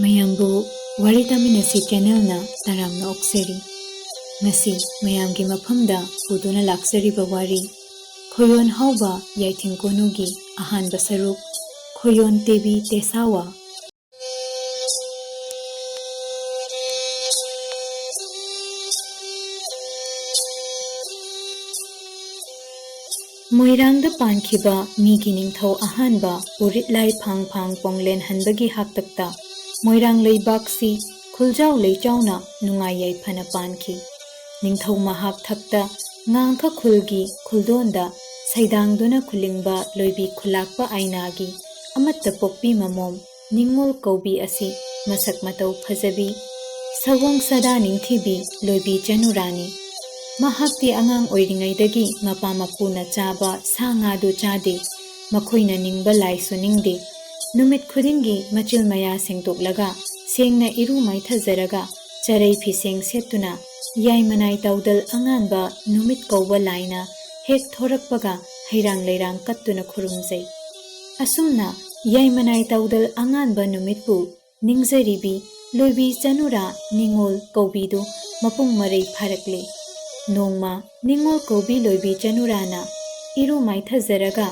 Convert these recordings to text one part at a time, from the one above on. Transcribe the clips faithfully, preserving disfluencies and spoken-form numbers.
ꯃꯌꯥꯝꯕꯨ ꯋꯥꯔꯤ ꯇꯥꯃꯤꯟꯅꯁꯤ ꯆꯦꯅꯦꯜꯅ ꯇꯔꯥꯝꯅ ꯑꯣꯛꯆꯔꯤ꯫ ꯉꯁꯤ ꯃꯌꯥꯝꯒꯤ ꯃꯐꯝꯗ ꯄꯨꯗꯨꯅ ꯂꯥꯛꯆꯔꯤꯕ ꯋꯥꯔꯤ, ꯈꯣꯌꯣꯟ ꯍꯥꯎꯕ ꯌꯥꯏꯊꯤꯡ ꯀꯣꯅꯨꯒꯤ ꯑꯍꯥꯟꯕ ꯁꯔꯨꯛ, ꯈꯣꯌꯣꯟ ꯇꯦꯕꯤ ꯇꯦꯁꯥꯋꯥ꯫ ꯃꯣꯏꯔꯥꯡꯗ ꯄꯥꯟꯈꯤꯕ ꯃꯤꯒꯤ ꯅꯤꯡꯊꯧ ꯑꯍꯥꯟꯕ ꯎꯔꯤꯠꯂꯥꯏ ꯐꯥꯡ ꯐꯥꯡ ꯄꯣꯡꯂꯦꯟ ꯍꯟꯕꯒꯤ ꯍꯥꯛꯇꯛꯇ ꯃꯣꯏꯔꯥꯡ ꯂꯩꯕꯥꯛꯁꯤ ꯈꯨꯜꯖꯥꯎ ꯂꯩꯆꯥꯎꯅ ꯅꯨꯡꯉꯥꯏ ꯌꯥꯏꯐꯅ ꯄꯥꯟꯈꯤ꯫ ꯅꯤꯡꯊꯧ ꯃꯍꯥꯛ ꯊꯛꯇ ꯉꯥꯡꯈ ꯈꯨꯜꯒꯤ ꯈꯨꯜꯗꯣꯟꯗ ꯁꯩꯗꯥꯡꯗꯨꯅ ꯈꯨꯂꯤꯡꯕ ꯂꯣꯏꯕꯤ ꯈꯨꯂꯥꯛꯄ ꯑꯥꯏꯅꯥꯒꯤ ꯑꯃꯠꯇ ꯄꯣꯛꯄꯤ ꯃꯃꯣꯝ ꯅꯤꯡꯉꯣꯜ ꯀꯧꯕꯤ ꯑꯁꯤ ꯃꯁꯛ ꯃꯇꯧ ꯐꯖꯕꯤ, ꯁꯑꯣꯡ ꯁꯥꯗꯥ ꯅꯤꯡꯊꯤꯕꯤ ꯂꯣꯏꯕꯤ ꯆꯅꯨꯔꯥꯅꯤ꯫ ꯃꯍꯥꯛꯇꯤ ꯑꯉꯥꯡ ꯑꯣꯏꯔꯤꯉꯩꯗꯒꯤ ꯃꯄꯥ ꯃꯄꯨꯅ ꯆꯥꯕ ꯁꯥ ꯉꯥꯗꯨ ꯆꯥꯗꯦ꯫ ꯃꯈꯣꯏꯅ ꯅꯤꯡꯕ ꯂꯥꯏꯁꯨ ꯅꯤꯡꯗꯦ꯫ ꯅꯨꯃꯤꯠ ꯈꯨꯗꯤꯡꯒꯤ ꯃꯆꯤꯜ ꯃꯌꯥ ꯁꯦꯡꯗꯣꯛꯂꯒ, ꯁꯦꯡꯅ ꯏꯔꯨ ꯃꯥꯏꯊꯖꯔꯒ, ꯆꯔꯩ ꯐꯤꯁꯦꯡ ꯁꯦꯠꯇꯨꯅ, ꯌꯥꯏꯃꯅꯥꯏ ꯇꯥꯎꯗꯜ ꯑꯉꯥꯟꯕ ꯅꯨꯃꯤꯠ ꯀꯧꯕ ꯂꯥꯏꯅ ꯍꯦꯛ ꯊꯣꯔꯛꯄꯒ ꯍꯩꯔꯥꯡ ꯂꯩꯔꯥꯡ ꯀꯠꯇꯨꯅ ꯈꯨꯔꯨꯝꯖꯩ꯫ ꯑꯁꯨꯝꯅ ꯌꯥꯏꯃꯅꯥꯏ ꯇꯥꯎꯗꯜ ꯑꯉꯥꯟꯕ ꯅꯨꯃꯤꯠꯄꯨ ꯅꯤꯡꯖꯔꯤꯕꯤ ꯂꯣꯏꯕꯤ ꯆꯅꯨꯔꯥ ꯅꯤꯡꯉꯣꯜ ꯀꯧꯕꯤꯗꯨ ꯃꯄꯨꯡ ꯃꯔꯩ ꯐꯥꯔꯛꯂꯦ꯫ ꯅꯣꯡꯃ ꯅꯤꯡꯉꯣꯜ ꯀꯧꯕꯤ ꯂꯣꯏꯕꯤ ꯆꯅꯨꯔꯥꯅ ꯏꯔꯨ ꯃꯥꯏꯊꯖꯔꯒ,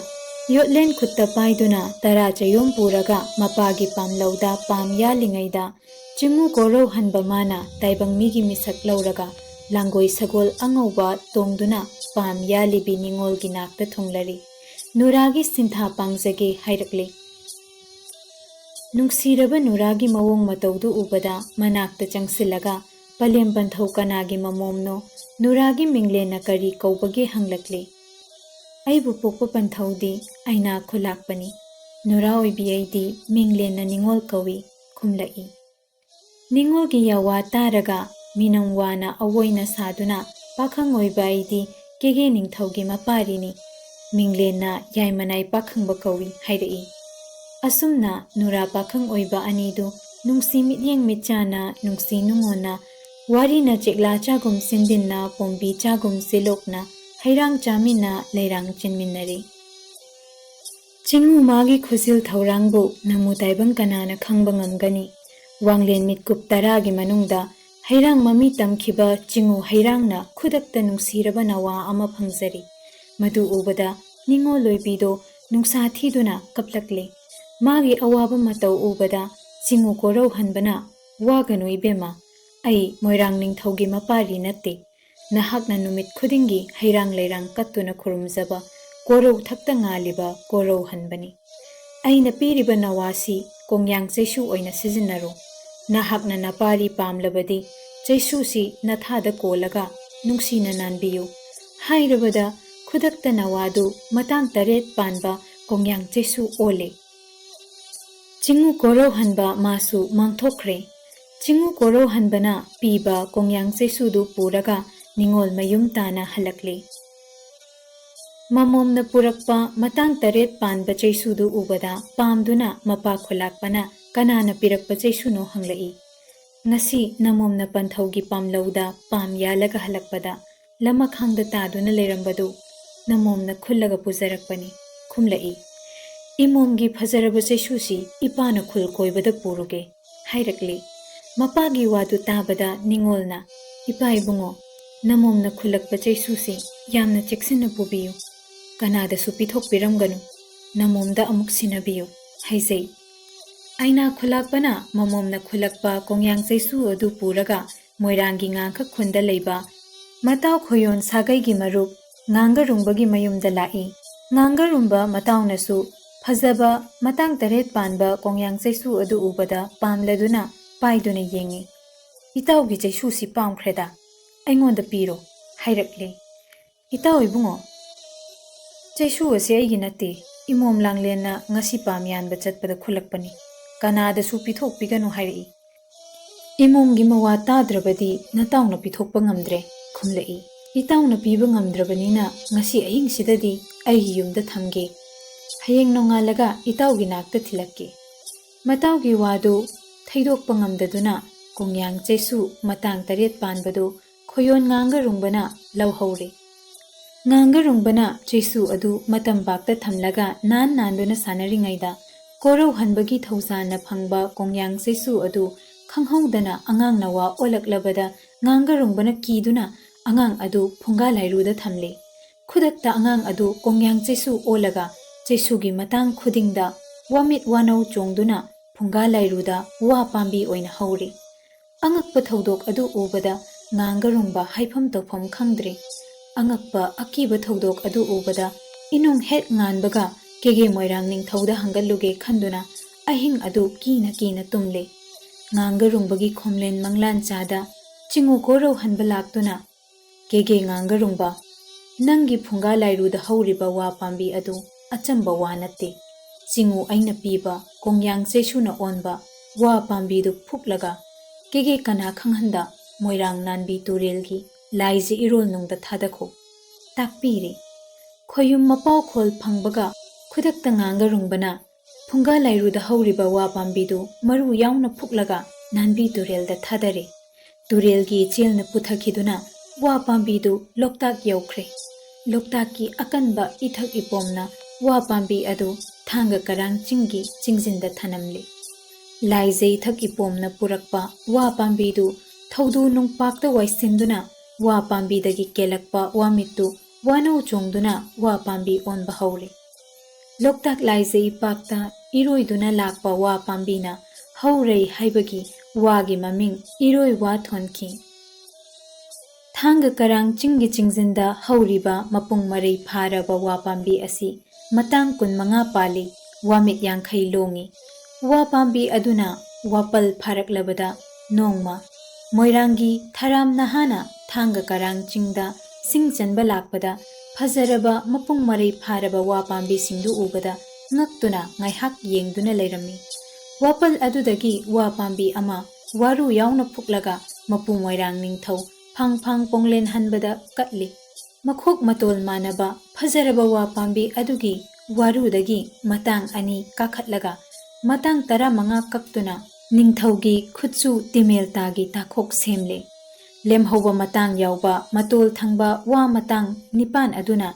ꯌꯣꯠꯂꯦꯟ ꯈꯨꯠꯇ ꯄꯥꯏꯗꯨꯅ ꯇꯔꯥ ꯆꯌꯣꯝ ꯄꯨꯔꯒ ꯃꯄꯥꯒꯤ ꯄꯥꯝꯂꯧꯗ ꯄꯥꯝ ꯌꯥꯜꯂꯤꯉꯩꯗ, ꯆꯤꯡꯉꯨ ꯀꯣꯔꯧ ꯍꯟꯕ ꯃꯥꯅ ꯇꯥꯏꯕꯪ ꯃꯤꯒꯤ ꯃꯤꯁꯛ ꯂꯧꯔꯒ ꯂꯥꯡꯒꯣꯏ ꯁꯒꯣꯜ ꯑꯉꯧꯕ ꯇꯣꯡꯗꯨꯅ ꯄꯥꯝ ꯌꯥꯜꯂꯤꯕꯤ ꯅꯤꯡꯉꯣꯜꯒꯤ ꯅꯥꯛꯇ ꯊꯨꯡꯂꯔꯤ꯫ ꯅꯨꯔꯥꯒꯤ ꯁꯤꯟꯊꯥ ꯄꯥꯡꯖꯒꯦ ꯍꯥꯏꯔꯛꯂꯦ꯫ ꯅꯨꯡꯁꯤꯔꯕ ꯅꯨꯔꯥꯒꯤ ꯃꯑꯣꯡ ꯃꯇꯧꯗꯨ ꯎꯕꯗ ꯃꯅꯥꯛꯇ ꯆꯪꯁꯤꯜꯂꯒ, "ꯄꯂꯦꯝ ꯄꯟꯊꯧ ꯀꯅꯥꯒꯤ ꯃꯃꯣꯝꯅꯣ? ꯅꯨꯔꯥꯒꯤ ꯃꯤꯡꯂꯦꯟꯅ ꯀꯔꯤ ꯀꯧꯕꯒꯦ?" ꯍꯪꯂꯛꯂꯦ꯫ "ꯑꯩꯕꯨ ꯄꯣꯛꯄ ꯄꯟꯊꯧꯗꯤ ꯑꯩꯅ ꯈꯨꯂꯥꯛꯄꯅꯤ꯫ ꯅꯨꯔꯥ ꯑꯣꯏꯕꯤ ꯑꯩꯗꯤ ꯃꯤꯡꯂꯦꯟꯅ ꯅꯤꯡꯉꯣꯜ ꯀꯧꯏ" ꯈꯨꯝꯂꯛꯏ꯫ ꯅꯤꯡꯉꯣꯜꯒꯤ ꯌꯥꯋꯥ ꯇꯥꯔꯒ ꯃꯤꯅꯝ ꯋꯥꯅ ꯑꯋꯣꯏꯅ ꯁꯥꯗꯨꯅ, "ꯄꯥꯈꯪ ꯑꯣꯏꯕ ꯑꯩꯗꯤ ꯀꯦꯒꯦ ꯅꯤꯡꯊꯧꯒꯤ ꯃꯄꯥꯔꯤꯅꯤ꯫ ꯃꯤꯡꯂꯦꯟꯅ ꯌꯥꯏꯃꯅꯥꯏ ꯄꯥꯈꯪꯕ ꯀꯧꯏ" ꯍꯥꯏꯔꯛꯏ꯫ ꯑꯁꯨꯝꯅ ꯅꯨꯔꯥ ꯄꯥꯈꯪ ꯑꯣꯏꯕ ꯑꯅꯤꯗꯨ ꯅꯨꯡꯁꯤ ꯃꯤꯠꯌꯦꯡ ꯃꯤꯠꯆꯥꯅ, ꯅꯨꯡꯁꯤ ꯅꯨꯡꯉꯣꯟꯅ, ꯋꯥꯔꯤꯅ ꯆꯦꯛꯂꯥ ꯆꯥꯒꯨꯝ ꯆꯤꯟꯗꯤꯟꯅ, ꯄꯣꯝꯕꯤ ꯆꯥꯒꯨꯝ ꯆꯦꯂꯣꯛꯅ ꯍꯩꯔꯥꯡ ꯆꯥꯃꯤꯟꯅ ꯂꯩꯔꯥꯡ ꯆꯤꯟꯃꯤꯟꯅꯔꯦ꯫ ꯆꯤꯡꯉꯨ ꯃꯥꯒꯤ ꯈꯨꯖꯤꯜ ꯊꯧꯔꯥꯡꯕꯨ ꯅꯃꯨ ꯇꯥꯏꯕꯪ ꯀꯅꯥꯅ ꯈꯪꯕ ꯉꯝꯒꯅꯤ? ꯋꯥꯡꯂꯦꯟ ꯃꯤꯠꯀꯨꯞ ꯇꯔꯥꯒꯤ ꯃꯅꯨꯡꯗ ꯍꯩꯔꯥꯡ ꯃꯃꯤ ꯇꯝꯈꯤꯕ ꯆꯤꯡꯉꯨ ꯍꯩꯔꯥꯡꯅ ꯈꯨꯗꯛꯇ ꯅꯨꯡꯁꯤꯔꯕ ꯅꯋꯥ ꯑꯃ ꯐꯪꯖꯔꯤ꯫ ꯃꯗꯨ ꯎꯕꯗ ꯅꯤꯡꯉꯣꯜ ꯑꯣꯏꯕꯤꯗꯣ ꯅꯨꯡꯁꯥ ꯊꯤꯗꯨꯅ ꯀꯞꯂꯛꯂꯦ꯫ ꯃꯥꯒꯤ ꯑꯋꯥꯕ ꯃꯇꯧ ꯎꯕꯗ ꯆꯤꯡꯉꯨ ꯀꯣꯔꯧꯍꯟꯕꯅ, "ꯋꯥꯒꯅꯨ ꯏꯕꯦꯝꯃ, ꯑꯩ ꯃꯣꯏꯔꯥꯡ ꯅꯤꯡꯊꯧꯒꯤ ꯃꯄꯥꯔꯤ ꯅꯠꯇꯦ꯫ ꯅꯍꯥꯛꯅ ꯅꯨꯃꯤꯠ ꯈꯨꯗꯤꯡꯒꯤ ꯍꯩꯔꯥꯡ ꯂꯩꯔꯥꯡ ꯀꯠꯇꯨꯅ ꯈꯨꯔꯨꯝꯖꯕ ꯀꯣꯔꯧ ꯊꯛꯇ ꯉꯥꯜꯂꯤꯕ ꯀꯣꯔꯧꯍꯟꯕꯅꯤ꯫ ꯑꯩꯅ ꯄꯤꯔꯤꯕ ꯅꯋꯥꯁꯤ ꯀꯣꯡꯌꯥꯡ ꯆꯩꯁꯨ ꯑꯣꯏꯅ ꯁꯤꯖꯤꯟꯅꯔꯣ꯫ ꯅꯍꯥꯛꯅ ꯅꯄꯥꯔꯤ ꯄꯥꯝꯂꯕꯗꯤ ꯆꯩꯁꯨꯁꯤ ꯅꯊꯥꯗ ꯀꯣꯜꯂꯒ ꯅꯨꯡꯁꯤꯅ ꯅꯥꯟꯕꯤꯌꯨ" ꯍꯥꯏꯔꯕꯗ ꯈꯨꯗꯛꯇ ꯅꯋꯥꯗꯨ ꯃꯇꯥꯡ ꯇꯔꯦꯠ ꯄꯥꯟꯕ ꯀꯣꯡꯌꯥꯡ ꯆꯩꯁꯨ ꯑꯣꯜꯂꯦ꯫ ꯆꯤꯡꯉꯨ ꯀꯣꯔꯧꯍꯟꯕ ꯃꯥꯁꯨ ꯃꯥꯡꯊꯣꯛꯈ꯭ꯔꯦ꯫ ꯆꯤꯡꯉꯨ ꯀꯣꯔꯧꯍꯟꯕꯅ ꯄꯤꯕ ꯀꯣꯡꯌꯥꯡ ꯆꯩꯁꯨꯗꯨ ꯄꯨꯔꯒ ꯅꯤꯡꯉꯣꯜ ꯃꯌꯨꯝ ꯇꯥꯅ ꯍꯜꯂꯛꯂꯦ꯫ ꯃꯃꯣꯝꯅ ꯄꯨꯔꯛꯄ ꯃꯇꯥꯡ ꯇꯔꯦꯠ ꯄꯥꯟꯕ ꯆꯩꯁꯨꯗꯨ ꯎꯕꯗ ꯄꯥꯝꯗꯨꯅ ꯃꯄꯥ ꯈꯨꯂꯥꯛꯄꯅ ꯀꯅꯥꯅ ꯄꯤꯔꯛꯄ ꯆꯩꯁꯨꯅꯣ ꯍꯪꯂꯛꯏ꯫ "ꯉꯁꯤ ꯅꯃꯣꯝꯅ ꯄꯟꯊꯧꯒꯤ ꯄꯥꯝꯂꯧꯗ ꯄꯥꯝ ꯌꯥꯜꯂꯒ ꯍꯜꯂꯛꯄꯗ ꯂꯃꯈꯥꯡꯗ ꯇꯥꯗꯨꯅ ꯂꯩꯔꯝꯕꯗꯨ ꯅꯃꯣꯝꯅ ꯈꯨꯜꯂꯒ ꯄꯨꯖꯔꯛꯄꯅꯤ" ꯈꯨꯝꯂꯛꯏ꯫ "ꯏꯃꯣꯝꯒꯤ ꯐꯖꯔꯕ ꯆꯩꯁꯨꯁꯤ ꯏꯄꯥꯅ ꯈꯨꯜ ꯀꯣꯏꯕꯗ ꯄꯨꯔꯨꯒꯦ" ꯍꯥꯏꯔꯛꯂꯤ꯫ ꯃꯄꯥꯒꯤ ꯋꯥꯗꯨ ꯇꯥꯕꯗ ꯅꯤꯡꯉꯣꯜꯅ, "ꯏꯄꯥ ꯏꯕꯨꯡꯉꯣ, ꯅꯃꯣꯝꯅ ꯈꯨꯜꯂꯛꯄ ꯆꯩꯁꯨꯁꯤ ꯌꯥꯝꯅ ꯆꯦꯛꯁꯤꯟꯅ ꯄꯨꯕꯤꯌꯨ꯫ ꯀꯅꯥꯗꯁꯨ ꯄꯤꯊꯣꯛꯄꯤꯔꯝꯒꯅꯨ꯫ ꯅꯃꯣꯝꯗ ꯑꯃꯨꯛ ꯁꯤꯟꯅꯕꯤꯌꯨ" ꯍꯥꯏꯖꯩ꯫ ꯑꯩꯅꯥ ꯈꯨꯂꯥꯛꯄꯅ ꯃꯃꯣꯝꯅ ꯈꯨꯂꯛꯄ ꯀꯣꯡꯌꯥꯡ ꯆꯩꯁꯨ ꯑꯗꯨ ꯄꯨꯔꯒ ꯃꯣꯏꯔꯥꯡꯒꯤ ꯉꯥꯡꯈ ꯈꯨꯟꯗ ꯂꯩꯕ ꯃꯇꯥꯎ ꯈꯣꯌꯣꯟ ꯁꯥꯒꯩꯒꯤ ꯃꯔꯨꯞ ꯉꯥꯡꯒꯔꯨꯝꯕꯒꯤ ꯃꯌꯨꯝꯗ ꯂꯥꯛꯏ꯫ ꯉꯥꯡꯒꯔꯨꯝꯕ ꯃꯇꯥꯎꯅꯁꯨ ꯐꯖꯕ ꯃꯇꯥꯡ ꯇꯔꯦꯠ ꯄꯥꯟꯕ ꯀꯣꯡꯌꯥꯡ ꯆꯩꯁꯨ ꯑꯗꯨ ꯎꯕꯗ ꯄꯥꯝꯂꯗꯨꯅ ꯄꯥꯏꯗꯨꯅ ꯌꯦꯡꯉꯤ꯫ "ꯏꯇꯥꯎꯒꯤ ꯆꯩꯁꯨꯁꯤ ꯄꯥꯝꯈ꯭ꯔꯦꯗ, ꯑꯩꯉꯣꯟꯗ ꯄꯤꯔꯣ" ꯍꯥꯏꯔꯛꯂꯦ꯫ "ꯏꯇꯥꯎ ꯏꯕꯨꯡꯉꯣ, ꯆꯩꯁꯨ ꯑꯁꯤ ꯑꯩꯒꯤ ꯅꯠꯇꯦ, ꯏꯃꯣꯝ ꯂꯥꯡꯂꯦꯟꯅ ꯉꯁꯤ ꯄꯥꯝ ꯌꯥꯟꯕ ꯆꯠꯄꯗ ꯈꯨꯜꯂꯛꯄꯅꯤ, ꯀꯅꯥꯗꯁꯨ ꯄꯤꯊꯣꯛꯄꯤꯒꯅꯨ ꯍꯥꯏꯔꯛꯏ꯫ ꯏꯃꯣꯝꯒꯤ ꯃꯋꯥ ꯇꯥꯗ꯭ꯔꯕꯗꯤ ꯅꯇꯥꯎꯅ ꯄꯤꯊꯣꯛꯄ ꯉꯝꯗ꯭ꯔꯦ" ꯈꯨꯝꯂꯛꯏ꯫ "ꯏꯇꯥꯎꯅ ꯄꯤꯕ ꯉꯝꯗ꯭ꯔꯕꯅꯤꯅ ꯉꯁꯤ ꯑꯍꯤꯡꯁꯤꯗꯗꯤ ꯑꯩꯒꯤ ꯌꯨꯝꯗ ꯊꯝꯒꯦ꯫ ꯍꯌꯦꯡ ꯅꯣꯡꯉꯥꯜꯂꯒ ꯏꯇꯥꯎꯒꯤ ꯅꯥꯛꯇ ꯊꯤꯜꯂꯛꯀꯦ" ꯃꯇꯥꯎꯒꯤ ꯋꯥꯗꯨ ꯊꯩꯗꯣꯛꯄ ꯉꯝꯗꯗꯨꯅ ꯀꯣꯡꯌꯥꯡ ꯆꯩꯁꯨ ꯃꯇꯥꯡ ꯇꯔꯦꯠ ꯄꯥꯟꯕꯗꯨ ꯈꯣꯌꯣꯟ ꯉꯥꯡꯒꯔꯨꯡꯕꯅ ꯂꯧꯍꯧꯔꯦ꯫ ꯉꯥꯡꯒꯔꯨꯡꯕꯅ ꯆꯩꯁꯨ ꯑꯗꯨ ꯃꯇꯝ ꯄꯥꯛꯇ ꯊꯝꯂꯒ ꯅꯥꯟ ꯅꯥꯟꯗꯨꯅ ꯁꯥꯟꯅꯔꯤꯉꯩꯗ ꯀꯣꯔꯧꯍꯟꯕꯒꯤ ꯊꯧꯖꯥꯜꯅ ꯐꯪꯕ ꯀꯣꯡꯌꯥꯡ ꯆꯩꯁꯨ ꯑꯗꯨ ꯈꯪꯍꯧꯗꯅ ꯑꯉꯥꯡ ꯅꯋꯥ ꯑꯣꯜꯂꯛꯂꯕꯗ ꯉꯥꯡꯒꯔꯨꯡꯕꯅ ꯀꯤꯗꯨꯅ ꯑꯉꯥꯡ ꯑꯗꯨ ꯐꯨꯡꯒꯥ ꯂꯥꯏꯔꯨꯗ ꯊꯝꯂꯦ꯫ ꯈꯨꯗꯛꯇ ꯑꯉꯥꯡ ꯑꯗꯨ ꯀꯣꯡꯌꯥꯡ ꯆꯩꯁꯨ ꯑꯣꯜꯂꯒ ꯆꯩꯁꯨꯒꯤ ꯃꯇꯥꯡ ꯈꯨꯗꯤꯡꯗ ꯋꯥꯃꯤꯠ ꯋꯥꯅꯧ ꯆꯣꯡꯗꯨꯅ ꯐꯨꯡꯒꯥ ꯂꯥꯏꯔꯨꯗ ꯋꯥ ꯄꯥꯝꯕꯤ ꯑꯣꯏꯅ ꯍꯧꯔꯦ꯫ ꯑꯉꯛꯄ ꯊꯧꯗꯣꯛ ꯑꯗꯨ ꯎꯕꯗ ꯉꯥꯡꯒꯔꯨꯡꯕ ꯍꯥꯏꯐꯝ ꯇꯧꯐꯝ ꯈꯪꯗ꯭ꯔꯦ꯫ ꯑꯉꯛꯄ ꯑꯀꯤꯕ ꯊꯧꯗꯣꯛ ꯑꯗꯨ ꯎꯕꯗ ꯏꯅꯨꯡ ꯍꯦꯛ ꯉꯥꯟꯕꯒ ꯀꯦꯒꯦ ꯃꯣꯏꯔꯥꯡ ꯅꯤꯡꯊꯧꯗ ꯍꯪꯒꯠꯂꯨꯒꯦ ꯈꯟꯗꯨꯅ ꯑꯍꯤꯡ ꯑꯗꯨ ꯀꯤꯅ ꯀꯤꯅ ꯇꯨꯝꯂꯦ꯫ ꯉꯥꯡꯒꯔꯨꯡꯕꯒꯤ ꯈꯣꯝꯂꯦꯟ ꯃꯪꯂꯥꯟ ꯆꯥꯗ ꯆꯤꯡꯉꯨ ꯀꯣꯔꯧꯍꯟꯕ ꯂꯥꯛꯇꯨꯅ, "ꯀꯦꯒꯦ ꯉꯥꯡꯒꯔꯨꯡꯕ, ꯅꯪꯒꯤ ꯐꯨꯡꯒꯥ ꯂꯥꯏꯔꯨꯗ ꯍꯧꯔꯤꯕ ꯋꯥ ꯄꯥꯝꯕꯤ ꯑꯗꯨ ꯑꯆꯝꯕ ꯋꯥ ꯅꯠꯇꯦ꯫ ꯆꯤꯡꯉꯨ ꯑꯩꯅ ꯄꯤꯕ ꯀꯣꯡꯌꯥꯡ ꯆꯩꯁꯨꯅ ꯑꯣꯟꯕ ꯋꯥ ꯄꯥꯝꯕꯤꯗꯨ ꯐꯨꯛꯂꯒ ꯀꯦꯒꯦ ꯀꯅꯥ ꯈꯪꯍꯟꯗ ꯃꯣꯏꯔꯥꯡ ꯅꯥꯟꯕꯤ ꯇꯨꯔꯦꯜꯒꯤ ꯂꯥꯏꯖ ꯏꯔꯣꯜꯅꯨꯡꯗ ꯊꯥꯗꯈꯣ" ꯇꯥꯛꯄꯤꯔꯦ꯫ ꯈꯣꯌꯨꯝ ꯃꯄꯥꯎꯈꯣꯜ ꯐꯪꯕꯒ ꯈꯨꯗꯛꯇ ꯉꯥꯡꯒꯔꯨꯡꯕꯅ ꯐꯨꯡꯒꯥ ꯂꯥꯏꯔꯨꯗ ꯍꯧꯔꯤꯕ ꯋꯥ ꯄꯥꯝꯕꯤꯗꯨ ꯃꯔꯨ ꯌꯥꯎꯅ ꯐꯨꯛꯂꯒ ꯅꯥꯟꯕꯤ ꯇꯨꯔꯦꯜꯗ ꯊꯥꯗꯔꯦ꯫ ꯇꯨꯔꯦꯜꯒꯤ ꯏꯆꯦꯜꯅ ꯄꯨꯊꯈꯤꯗꯨꯅ ꯋꯥ ꯄꯥꯝꯕꯤꯗꯨ ꯂꯣꯛꯇꯥꯛ ꯌꯧꯈ꯭ꯔꯦ꯫ ꯂꯣꯛꯇꯥꯛꯀꯤ ꯑꯀꯟꯕ ꯏꯊꯛ ꯏꯄꯣꯝꯅ ꯋꯥ ꯄꯥꯝꯕꯤ ꯑꯗꯨ ꯊꯥꯡꯒ ꯀꯔꯥꯡ ꯆꯤꯡꯒꯤ ꯆꯤꯡꯖꯤꯟꯗ ꯊꯅꯝꯂꯦ꯫ ꯂꯥꯏꯖ ꯏꯊꯛ ꯏꯄꯣꯝꯅ ꯄꯨꯔꯛꯄ ꯋꯥ ꯄꯥꯝꯕꯤꯗꯨ ꯊꯧꯗꯨ ꯅꯨꯡꯄꯥꯛꯇ ꯋꯥꯏꯁꯤꯟꯗꯨꯅ ꯋꯥ ꯄꯥꯝꯕꯤꯗꯒꯤ ꯀꯦꯜꯂꯛꯄ ꯋꯥꯃꯤꯠꯇꯨ ꯋꯥꯅꯧ ꯆꯣꯡꯗꯨꯅ ꯋꯥ ꯄꯥꯝꯕꯤ ꯑꯣꯟꯕ ꯍꯧꯔꯦ꯫ ꯂꯣꯛꯇꯥꯛ ꯂꯥꯏꯖ ꯏꯄꯥꯛꯇ ꯏꯔꯣꯏꯗꯨꯅ ꯂꯥꯛꯄ ꯋꯥ ꯄꯥꯝꯕꯤꯅ ꯍꯧꯔꯩ ꯍꯥꯏꯕꯒꯤ ꯋꯥꯒꯤ ꯃꯃꯤꯡ ꯏꯔꯣꯏ ꯋꯥ ꯊꯣꯟꯈꯤ꯫ ꯊꯥꯡꯒ ꯀꯔꯥꯡ ꯆꯤꯡꯒꯤ ꯆꯤꯡꯖꯤꯟꯗ ꯍꯧꯔꯤꯕ ꯃꯄꯨꯡ ꯃꯔꯩ ꯐꯥꯔꯕ ꯋꯥ ꯄꯥꯝꯕꯤ ꯑꯁꯤ ꯃꯇꯥꯡ ꯀꯨꯟꯃꯉꯥ ꯄꯥꯜꯂꯤ, ꯋꯥꯃꯤꯠ ꯌꯥꯡꯈꯩ ꯂꯣꯡꯉꯤ꯫ ꯋꯥ ꯄꯥꯝꯕꯤ ꯑꯗꯨꯅ ꯋꯥꯄꯜ ꯐꯥꯔꯛꯂꯕꯗ ꯅꯣꯡꯃ ꯃꯣꯏꯔꯥꯡꯒꯤ ꯊꯔꯥꯝ ꯅꯍꯥꯅ ꯊꯥꯡꯒ ꯀꯔꯥꯡ ꯆꯤꯡꯗ ꯁꯤꯡ ꯆꯟꯕ ꯂꯥꯛꯄꯗ ꯐꯖꯔꯕ ꯃꯄꯨꯡ ꯃꯔꯩ ꯐꯥꯔꯕ ꯋꯥ ꯄꯥꯝꯕꯤꯁꯤꯡꯗꯨ ꯎꯕꯗ ꯉꯛꯇꯨꯅ ꯉꯥꯏꯍꯥꯛ ꯌꯦꯡꯗꯨꯅ ꯂꯩꯔꯝꯃꯤ꯫ ꯋꯥꯄꯜ ꯑꯗꯨꯗꯒꯤ ꯋꯥ ꯄꯥꯝꯕꯤ ꯑꯃ ꯋꯥꯔꯨ ꯌꯥꯎꯅ ꯐꯨꯛꯂꯒ ꯃꯄꯨ ꯃꯣꯏꯔꯥꯡ ꯅꯤꯡꯊꯧ ꯐꯥꯡ ꯐꯥꯡ ꯄꯣꯡꯂꯦꯟ ꯍꯟꯕꯗ ꯀꯠꯂꯤ꯫ ꯃꯈꯣꯛ ꯃꯇꯣꯜ ꯃꯥꯟꯅꯕ ꯐꯖꯔꯕ ꯋꯥ ꯄꯥꯝꯕꯤ ꯑꯗꯨꯒꯤ ꯋꯥꯔꯨꯗꯒꯤ ꯃꯇꯥꯡ ꯑꯅꯤ ꯀꯥꯈꯠꯂꯒ ꯃꯇꯥꯡ ꯇꯔꯥꯃꯉꯥ ꯀꯛꯇꯨꯅ ꯅꯤꯡꯊꯧꯒꯤ ꯈꯨꯠꯁꯨ ꯇꯤꯃꯦꯜꯇꯥꯒꯤ ꯇꯥꯈꯣꯛ ꯁꯦꯝꯂꯦ꯫ ꯂꯦꯝꯍꯧꯕ ꯃꯇꯥꯡ ꯌꯥꯎꯕ ꯃꯇꯣꯜ ꯊꯪꯕ ꯋꯥ ꯃꯇꯥꯡ ꯅꯤꯄꯥꯟ ꯑꯗꯨꯅ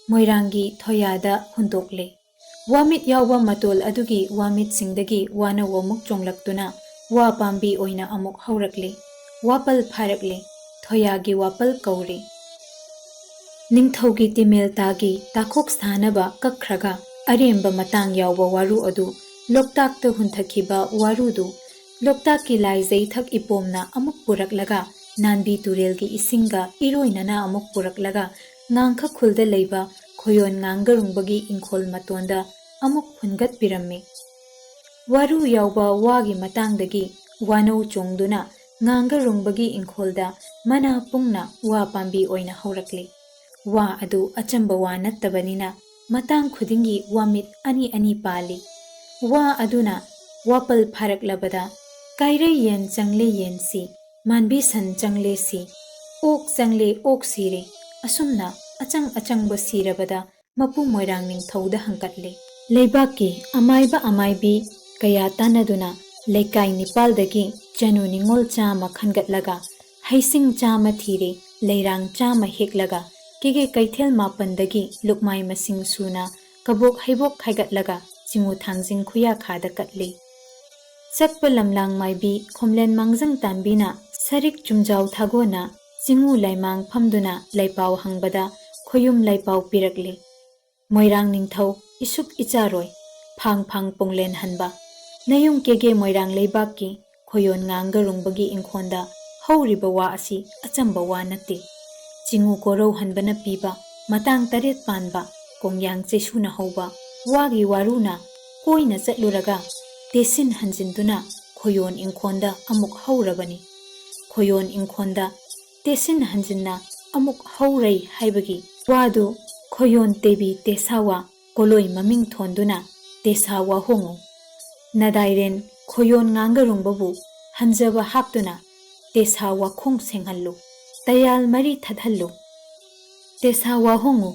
ꯃꯣꯏꯔꯥꯡꯒꯤ ꯊꯣꯌꯥꯗ ꯍꯨꯟꯗꯣꯛꯂꯦ꯫ ꯋꯥꯃꯤꯠ ꯌꯥꯎꯕ ꯃꯇꯣꯜ ꯑꯗꯨꯒꯤ ꯋꯥꯃꯤꯠꯁꯤꯡꯗꯒꯤ ꯋꯥꯅꯧ ꯑꯃꯨꯛ ꯆꯣꯡꯂꯛꯇꯨꯅ ꯋꯥ ꯄꯥꯝꯕꯤ ꯑꯣꯏꯅ ꯑꯃꯨꯛ ꯍꯧꯔꯛꯂꯤ꯫ ꯋꯥꯄꯜ ꯐꯥꯔꯛꯂꯤ꯫ ꯊꯣꯌꯥꯒꯤ ꯋꯥꯄꯜ ꯀꯧꯔꯤ꯫ ꯅꯤꯡꯊꯧꯒꯤ ꯇꯤꯃꯦꯜ ꯇꯥꯒꯤ ꯇꯥꯈꯣꯛ ꯁꯥꯅꯕ ꯀꯛꯈ꯭ꯔꯒ ꯑꯔꯦꯝꯕ ꯃꯇꯥꯡ ꯌꯥꯎꯕ ꯋꯥꯔꯨ ꯑꯗꯨ, ꯂꯣꯛꯇꯥꯛꯇ ꯍꯨꯟꯊꯈꯤꯕ ꯋꯥꯔꯨꯗꯨ, ꯂꯣꯛꯇꯥꯛꯀꯤ ꯂꯥꯏꯖꯩꯊꯛ ꯏꯄꯣꯝꯅ ꯑꯃꯨꯛ ꯄꯨꯔꯛꯂꯒ, ꯅꯥꯟꯕꯤ ꯇꯨꯔꯦꯜꯒꯤ ꯏꯁꯤꯡꯒ ꯏꯔꯣꯏꯅꯅ ꯑꯃꯨꯛ ꯄꯨꯔꯛꯂꯒ, ꯉꯥꯡꯈ ꯈꯨꯜꯗ ꯂꯩꯕ ꯈꯣꯌꯣꯟ ꯉꯥꯡꯒꯔꯨꯡꯕꯒꯤ ꯏꯪꯈꯣꯜ ꯃꯇꯣꯟꯗ ꯑꯃꯨꯛ ꯍꯨꯟꯒꯠꯄꯤꯔꯝꯃꯤ꯫ ꯋꯥꯔꯨ ꯌꯥꯎꯕ ꯋꯥꯒꯤ ꯃꯇꯥꯡꯗꯒꯤ ꯋꯥꯅꯧ ꯆꯣꯡꯗꯨꯅ ꯉꯥꯡꯒꯔꯨꯡꯕꯒꯤ ꯏꯪꯈꯣꯜꯗ ꯃꯅꯥ ꯄꯨꯡꯅ ꯋꯥ ꯄꯥꯝꯕꯤ ꯑꯣꯏꯅ ꯍꯧꯔꯛꯂꯤ꯫ ꯋꯥ ꯑꯗꯨ ꯑꯆꯝꯕ ꯋꯥ ꯅꯠꯇꯕꯅꯤꯅ ꯃꯇꯥꯡ ꯈꯨꯗꯤꯡꯒꯤ ꯋꯥꯃꯤꯠ ꯑꯅꯤ ꯑꯅꯤ ꯄꯥꯜꯂꯤ꯫ ꯋꯥ ꯑꯗꯨꯅ ꯋꯥꯄꯜ ꯐꯥꯔꯛꯂꯕꯗ, "ꯀꯥꯏꯔꯩ ꯌꯦꯟ ꯆꯪꯂꯦ ꯌꯦꯟ ꯁꯤ, ꯃꯥꯟꯕꯤ ꯁꯟ ꯆꯪꯂꯦ ꯁꯤ, ꯑꯣꯛ ꯆꯪꯂꯦ ꯑꯣꯛ ꯁꯤꯔꯦ", ꯑꯁꯨꯝꯅ ꯑꯆꯪ ꯑꯆꯪꯕ ꯁꯤꯔꯕꯗ ꯃꯄꯨ ꯃꯣꯏꯔꯥꯡ ꯅꯤꯡꯊꯧꯗ ꯍꯪꯀꯠꯂꯦ꯫ ꯂꯩꯕꯥꯛꯀꯤ ꯑꯃꯥꯏꯕ ꯑꯃꯥꯏꯕꯤ ꯀꯌꯥ ꯇꯥꯟꯅꯗꯨꯅ ꯂꯩꯀꯥꯏ ꯅꯤꯄꯥꯜꯗꯒꯤ ꯆꯅꯨ ꯅꯤꯉꯣꯜ ꯆꯥꯝꯃ ꯈꯟꯒꯠꯂꯒ, ꯍꯩꯁꯤꯡ ꯆꯥꯝꯃ ꯊꯤꯔꯦ, ꯂꯩꯔꯥꯡ ꯆꯥꯝꯃ ꯍꯦꯛꯂꯒ, ꯀꯦꯒꯦ ꯀꯩꯊꯦꯜ ꯃꯥꯄꯟꯗꯒꯤ ꯂꯨꯛꯃꯥꯏ ꯃꯁꯤꯡ ꯁꯨꯅ ꯀꯕꯣꯛ ꯍꯩꯕꯣꯛ ꯈꯥꯏꯒꯠꯂꯒ ꯆꯤꯉꯨ ꯊꯥꯡꯖꯤꯡ ꯈꯨꯌꯥꯈꯥꯗ ꯀꯠꯂꯤ꯫ ꯆꯛꯄ ꯂꯝꯂꯥꯡ ꯃꯥꯏꯕꯤ ꯈꯣꯝꯂꯦꯟ ꯃꯥꯡꯖꯪ ꯇꯥꯟꯕꯤꯅ ꯁꯔꯤꯛ ꯆꯨꯝꯖꯥꯎ ꯊꯥꯒꯣꯟꯅ ꯆꯤꯉꯨ ꯂꯥꯏꯃꯥꯡ ꯐꯝꯗꯨꯅ ꯂꯩꯄꯥꯎ ꯍꯪꯕꯗ ꯈꯣꯌꯨꯝ ꯂꯩꯄꯥꯎ ꯄꯤꯔꯛꯂꯤ꯫ "ꯃꯣꯏꯔꯥꯡ ꯅꯤꯡꯊꯧ ꯏꯁꯨꯛ ꯏꯆꯥꯔꯣꯏ, ꯐꯥꯡ ꯐꯥꯡ ꯄꯣꯡꯂꯦꯟ ꯍꯟꯕ, ꯅꯌꯨꯝ ꯀꯦꯒꯦ ꯃꯣꯏꯔꯥꯡ ꯂꯩꯕꯥꯛꯀꯤ ꯈꯣꯌꯣꯟ ꯉꯥꯡꯒꯔꯨꯡꯕꯒꯤ ꯏꯪꯈꯣꯟꯗ ꯍꯧꯔꯤꯕ ꯋꯥ ꯑꯁꯤ ꯑꯆꯝꯕ ꯋꯥ ꯅꯠꯇꯦ꯫ ꯆꯤꯉꯨ ꯀꯣꯔꯧ ꯍꯟꯕꯅ ꯄꯤꯕ ꯃꯇꯥꯡ ꯇꯔꯦꯠ ꯄꯥꯟꯕ ꯀꯣꯡꯌꯥꯡ ꯆꯩꯁꯨꯅ ꯍꯧꯕ ꯋꯥꯒꯤ ꯋꯥꯔꯨꯅ ꯀꯣꯏꯅ ꯆꯠꯂꯨꯔꯒ ꯇꯦꯁꯤꯟ ꯍꯟꯖꯤꯟꯗꯨꯅ ꯈꯣꯌꯣꯟ ꯏꯪꯈꯣꯟꯗ ꯑꯃꯨꯛ ꯍꯧꯔꯕꯅꯤ꯫ ꯈꯣꯌꯣꯟ ꯏꯪꯈꯣꯟꯗ ꯇꯦꯁꯤꯟ ꯍꯟꯖꯤꯟꯅ ꯑꯃꯨꯛ ꯍꯧꯔꯩ ꯍꯥꯏꯕꯒꯤ ꯋꯥꯗꯨ ꯈꯣꯌꯣꯟ ꯇꯦꯕꯤ ꯇꯦꯁꯥꯋꯥ ꯀꯣꯂꯣꯏ ꯃꯃꯤꯡ ꯊꯣꯟꯗꯨꯅ ꯇꯦꯁꯥ ꯋꯥꯍꯣꯡꯉꯨ꯫ ꯅꯗꯥꯏꯔꯦꯟ ꯈꯣꯌꯣꯟ ꯉꯥꯡꯒꯔꯨꯡꯕꯕꯨ ꯍꯟꯖꯕ ꯍꯥꯞꯇꯨꯅ ꯇꯦꯁꯥ ꯋꯥꯈꯣꯡ ꯁꯦꯡꯍꯜꯂꯨ꯫ ꯇꯌꯥꯜ ꯃꯔꯤ ꯊꯠꯍꯜꯂꯨ꯫ ꯇꯦꯁꯥ ꯋꯥꯍꯣꯡꯉꯨ꯫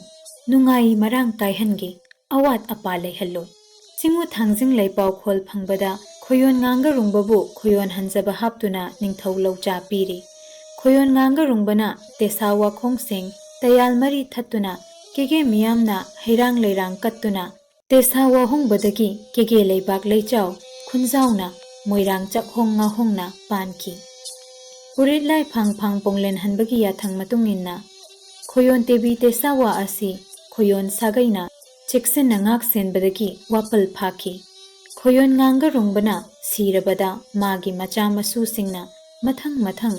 ꯅꯨꯡꯉꯥꯏ ꯃꯔꯥꯡ ꯀꯥꯏꯍꯟꯒꯦ꯫ ꯑꯋꯥꯠ ꯑꯄꯥ ꯂꯩꯍꯜꯂꯣꯏ꯫ ꯆꯤꯉꯨ ꯊꯥꯡꯖꯤꯡ ꯂꯩꯄꯥꯎ ꯈꯣꯜ ꯐꯪꯕꯗ ꯈꯣꯌꯣꯟ ꯉꯥꯡꯒꯔꯨꯡꯕꯕꯨ ꯈꯣꯌꯣꯟ ꯍꯟꯖꯕ ꯍꯥꯞꯇꯨꯅ ꯅꯤꯡꯊꯧ ꯂꯧꯆꯥ ꯄꯤꯔꯤ꯫ ꯈꯣꯌꯣꯟ ꯉꯥꯡꯒꯔꯨꯡꯕꯅ ꯇꯦꯁꯥ ꯋꯥꯈꯣꯡꯁꯤꯡ ꯇꯌꯥꯜ ꯃꯔꯤ ꯊꯠꯇꯨꯅ ꯀꯦꯒꯦ ꯃꯤꯌꯥꯝꯅ ꯍꯩꯔꯥꯡ ꯂꯩꯔꯥꯡ ꯀꯠꯇꯨꯅ ꯇꯦꯁꯥ ꯋꯥꯍꯣꯡꯕꯗꯒꯤ ꯀꯦꯒꯦ ꯂꯩꯕꯥꯛ ꯂꯩꯆꯥꯎ ꯈꯨꯟꯖꯥꯎꯅ ꯃꯣꯏꯔꯥꯡ ꯆꯥꯛꯍꯣꯡ ꯉꯥꯍꯣꯡꯅ ꯄꯥꯟꯈꯤ꯫ ꯎꯔꯤꯠ ꯂꯥꯏꯐꯥꯡ ꯐꯥꯡ ꯄꯣꯡꯂꯦꯟ ꯍꯟꯕꯒꯤ ꯌꯥꯊꯪ ꯃꯇꯨꯡ ꯏꯟꯅ ꯈꯣꯌꯣꯟ ꯇꯦꯕꯤ ꯇꯦꯁꯥꯋꯥ ꯑꯁꯤ ꯈꯣꯌꯣꯟ ꯁꯥꯒꯩꯅ ꯆꯦꯛꯁꯤꯟꯅ ꯉꯥꯛ ꯁꯦꯟꯕꯗꯒꯤ ꯋꯥꯄꯜ ꯐꯥꯈꯤ꯫ ꯈꯣꯌꯣꯟ ꯉꯥꯡꯒ ꯔꯨꯡꯕꯅ ꯁꯤꯔꯕꯗ ꯃꯥꯒꯤ ꯃꯆꯥ ꯃꯁꯨꯁꯤꯡꯅ ꯃꯊꯪ ꯃꯊꯪ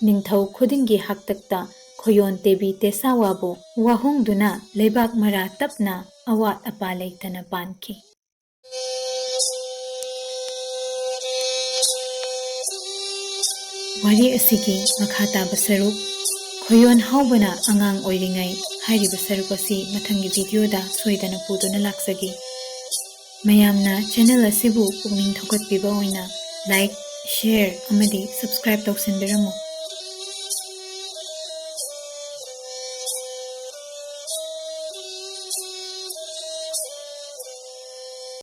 ꯅꯤꯡꯊꯧ ꯈꯨꯗꯤꯡꯒꯤ ꯍꯥꯛꯇꯛꯇ ꯈꯣꯌꯣꯟ ꯇꯦꯕꯤ ꯇꯦꯁꯥꯋꯥꯕꯨ ꯋꯥꯍꯣꯡꯗꯨꯅ ꯂꯩꯕꯥꯛ ꯃꯔꯥ ꯇꯞꯅ ꯑꯋꯥꯠ ꯑꯄꯥ ꯂꯩꯇꯅ ꯄꯥꯟꯈꯤ꯫ ꯋꯥꯔꯤ ꯑꯁꯤꯒꯤ ꯃꯈꯥ ꯇꯥꯕ ꯁꯔꯨꯛ, ꯈꯣꯌꯣꯟ ꯍꯥꯎꯕꯅ ꯑꯉꯥꯡ ꯑꯣꯏꯔꯤꯉꯩ ꯍꯥꯏꯔꯤꯕ ꯁꯔꯨꯛ ꯑꯁꯤ ꯃꯊꯪꯒꯤ ꯚꯤꯗꯤꯑꯣꯗ ꯁꯣꯏꯗꯅ ꯄꯨꯗꯨꯅ ꯂꯥꯛꯆꯒꯦ꯫ ꯃꯌꯥꯝꯅ ꯆꯦꯅꯦꯜ ꯑꯁꯤꯕꯨ ꯄꯨꯛꯅꯤꯡ ꯊꯧꯒꯠꯄꯤꯕ ꯑꯣꯏꯅ ꯂꯥꯏꯛ, ꯁꯦꯌꯔ ꯑꯃꯗꯤ ꯁꯕꯁꯀ꯭ꯔꯥꯏꯕ ꯇꯧꯁꯤꯟꯕꯤꯔꯝꯃꯨ꯫